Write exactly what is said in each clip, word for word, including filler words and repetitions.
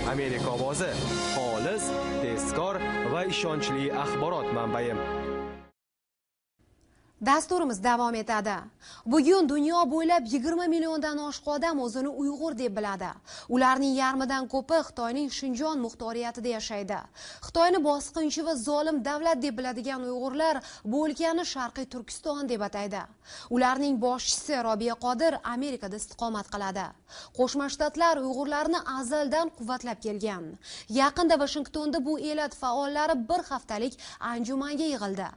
Amerika ovozi, xolis, tezkor va ishonchli axborot manbai. Dasturimiz davom etadi. Bugun dunyo bo'ylab yigirma milliondan oshiq odam o'zini Uyg'ur deb biladi. Ularning yarmidan ko'pi Xitoyning Shinjon muxtoriyatida yashaydi. Xitoyni bosqinchi va zolim davlat deb biladigan Uyg'urlar bu o'lkani Sharqiy Turkiston deb ataydi. Ularning boshchisi Robiya Qodir Amerikada istiqomat qiladi. Qo'shma Shtatlar Uyg'urlarni azaldan quvvatlab kelgan. Yaqinda Vashingtonda bu elat faollari bir haftalik anjumanga yig'ildi.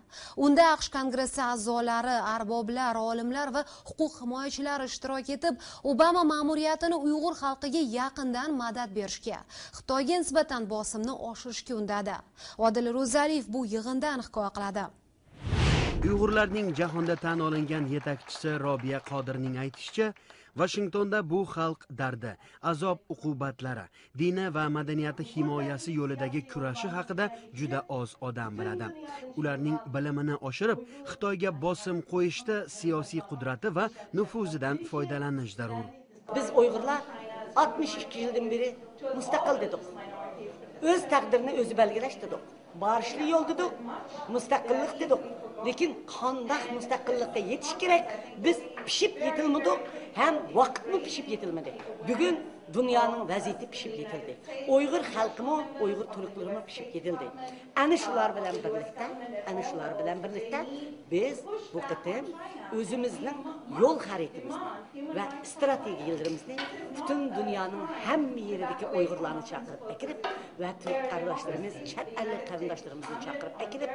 Unda AQSh Kongressi a'zolari, arboblar, olimlar va huquq himoyachilari ishtirok etib, Obama ma'muriyatini Uyg'ur xalqiga yaqindan madad berishga, Xitoyga nisbatan bosimni oshirishga undadi. Odil Ro'zaliyev bu yig'indan hikoya qiladi. Uyg'urlarning jahonda tan olingan yetakchisi Robiya Qodirning aytishicha, Vashingtonda bu xalq dardi, azob-uqubatlari, dini va madaniyati himoyasi yo'lidagi kurashi haqida juda oz odam biladi. Ularning bilimini oshirib, Xitoyga bosim qo'yishda siyosiy qudrati va nufuzidan foydalanish zarur. Biz Uyg'urlar oltmish ikki yildan beri mustaqil dedik. O'z taqdirini o'zi belgilash dedik. Barishli yo'l dedik, mustaqillik dedik. Lekin qandoq mustaqillikqa yetish kerak? Biz pishib yetilmadik, ham vaqtmi pishib yetilmadi. Bugun dunyoning vaziyati pishib yetildi. Uyg'ur xalqimi, Uyg'ur turklarimi pishib yetildi. Ana shular bilan birlikda, ana shular bilan birlikda biz bu qitim o'zimizning yo'l xaritamizni va strategiyalarimizni butun dunyoning hamma yeridagi Uyg'urlarni chaqirib akirib va turk qarindoshlarimiz, chet ellik qarindoshlarimizni chaqirib akirib,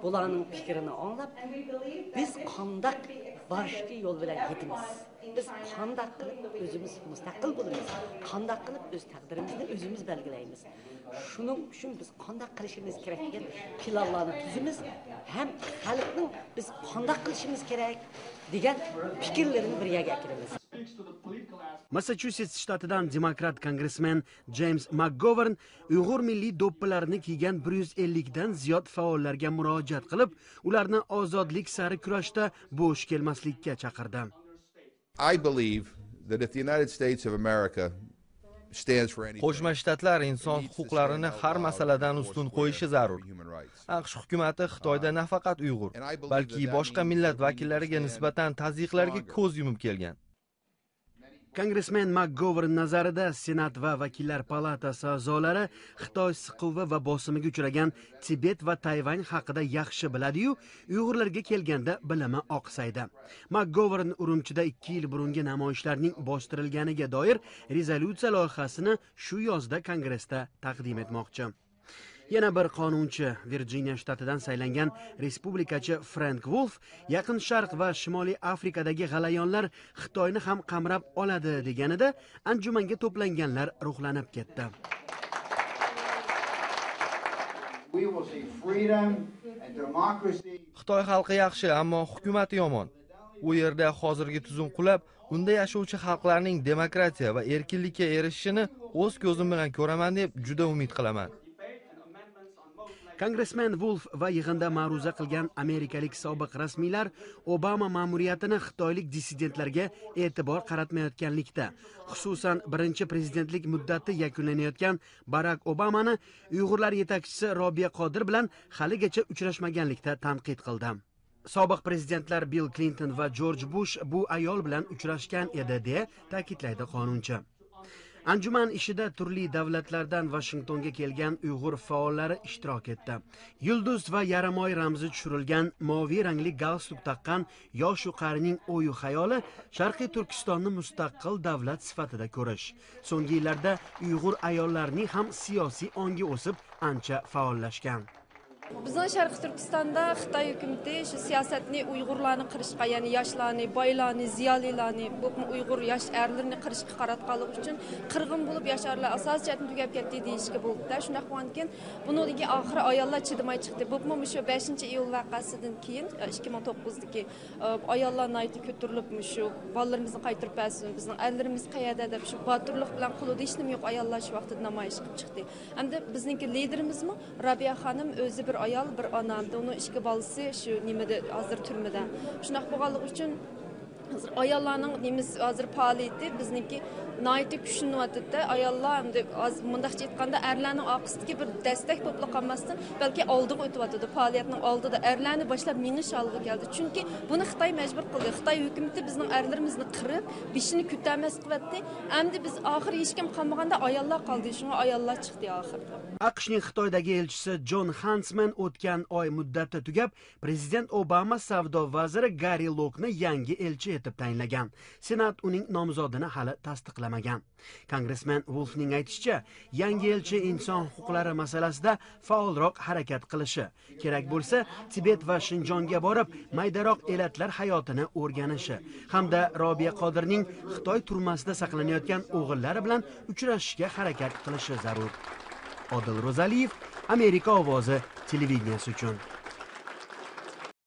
bularning fikrini anglab, biz qandoq barishli yo'l bilan yetamiz? Biz qandoq qilib o'zimiz mustaqil bo'lamiz? Qandoq qilib o'z taqdirimizni o'zimiz belgilaymiz? Shuning uchun biz qandoq qilishimiz kerak degan planlarni tuzamiz, ham xalqning biz qandoq qilishimiz kerak degan fikrlarini bir yerga keltiramiz. Massachusets shtatidan demokrat kongressmen Jeyms MakGovern Uyg'ur milliy do'ppilarini kiygan bir yuz ellikdan ziyod faollarga murojaat qilib, ularni ozodlik sari kurashda bo'sh kelmaslikka chaqirdi. I believe that if the United States of America stands for anything, Qo'shma Shtatlar inson huquqlarini har masaladan ustun qo'yishi zarur. AQSh hukumati Xitoyda nafaqat Uyg'ur, balki boshqa millat vakillariga nisbatan tazyiqlarga ko'z yumib kelgan. Kongressmen MakGovern nazarida, Senat va Vakillar palatasi a'zolari Xitoy siquvi va bosimiga uchragan Tibet va Tayvan haqida yaxshi biladi-yu, Uyg'urlarga kelganda bilimi oqsaydi. MakGovern Urumchida ikki yil burungi namoyishlarning bostirilganiga doir rezolyutsiya loyihasini shu yozda Kongressda taqdim etmoqchi. Yana bir qonunchi, Virjiniya shtatidan saylangan respublikachi Frank Wolf Yaqin Sharq va Shimoliy Afrikadagi g'alayonlar Xitoyni ham qamrab oladi deganida, anjumanga to'planganlar ruhlanib ketdi. Xitoy xalqi yaxshi, ammo hukumati yomon. U yerda hozirgi tuzum qulab, unda yashovchi xalqlarning demokratiya va erkinlikka erishishini o'z ko'zim bilan ko'raman deb juda umid qilaman. Kongressmen Wolf va yig'inda ma'ruza qilgan amerikalik sobiq rasmiylar Obama ma'muriyatini xitoylik dissidentlarga e'tibor qaratmayotganlikda, xususan, birinchi prezidentlik muddati yakunlanayotgan Barak Obamani Uyg'urlar yetakchisi Robiya Qodir bilan haligacha uchrashmaganlikda tanqid qildi. Sobiq prezidentlar Bill Klinton va Jorj Bush bu ayol bilan uchrashgan edi, deya ta'kidlaydi qonunchi. Anjuman ishida turli davlatlardan Vashingtonga kelgan Uyg'ur faollari ishtirok etdi. Yulduz va yaramoy ramzi tushirilgan moviy rangli galstuk taqqan yosh-u qarining o'yu xayoli Sharqiy Turkistonni mustaqil davlat sifatida ko'rish. So'nggi yillarda Uyg'ur ayollarining ham siyosiy ongi o'sib, ancha faollashgan. Bizning Sharqiy Turkistonda Xitoy hukumati shu siyosatni Uyg'urlarni qirishga, ya'ni yoshlarni, boylarni, ziyolilarni, bu Uyg'ur yosh erlarini qirishga qaratganligi uchun qirg'in bo'lib, yosh erlar asosan chetni tugab ketdi deyishga bo'libdi. Shundoq bo'lgandan keyin, buningdagi oxiri ayollar chidamay chiqdi. Bu shu beshinchi iyul voqeasidan keyin, ikki ming to'qqizdagi, ayollar nihoyatda ko'tarilib, shu bolalarimizni qaytarib bersin, bizning erlarimiz qayerda deb shu botirlik bilan qo'lida hech nima yo'q ayollar shu vaqtda namoyish qilib chiqdi. Hamda bizningki liderimizmi Rabiya xonim o'zi bir ayol, bir ona, hamda uning ikki bolasi shu nimada hozir turmada. Shunaqa bo'lganligi uchun ھازىر ئاياللارنىڭ نېمىسى، ھازىر پائالىيىتى بىزنىڭكى ناھايىتى كۈچلىنىۋاتىدۇ. ئاياللار ئەمدى ھازىر مۇنداقچە ئېيتقاندا، ئەرلەرنىڭ ئارقىسىدىكى بىر دەستەك بولۇپلا قالماستىن، بەلكى ئالدىغا ئۆتۈۋاتىدۇ. پائالىيەتنىڭ ئالدىدا ئەرلەرنى باشلاپ مېڭىش ھالىغا كەلدى. چۈنكى بۇنى خىتاي مەجبۇر قىلدى. خىتاي ھۆكۈمىتى بىزنىڭ ئەرلىرىمىزنى قىرىپ، بېشىنى كۆتەرمەس قىلىۋەتتى. ئەمدى بىز ئاخىرى ھېچكىم قالمىغاندا ئاياللار قالدى. شۇڭا ئاياللار چىقتى ئاخىرىدا. ئاقشنىڭ خىتايدىكى ئېلچىسى جون خانسمەن ئۆتكەن ئاي مۇددەتتە تۈگەپ، پرېزىدېنت ئوباما ساۋدو ۋەزىرى گاررى لوكنى يەڭگى ئېلچى ئېتىپ تەيىنلىگەن. سېنات ئۇنىڭ نامزادىنى ھالى تەستىقلىمىگەن. كونگرېسمېن ۋۇلفنىڭ ئېيتىشىچە، يەڭگى ئېلچى ئىنسان ھوقۇقلىرى مەسىلىسىدە پائالراق ھەرىكەت قىلىشى، كېرەك بولسا تىبېت ۋە شىنجاڭغا بارىپ، مەيدانراق ئېلەتلەر ھاياتىنى ئۆگىنىشى ھەمدە رابىيە قادىرنىڭ خىتاي تۈرمىسىدە ساقلىنىۋاتقان ئوغۇللىرى بىلەن ئۇچرىشىشىگە ھەرىكەت قىلىشى زەرۇر. ئادىل روزالىيېۋ، ئامېرىكا ئاۋازى تېلېۋىدېنىيەسى ئۈچۈن.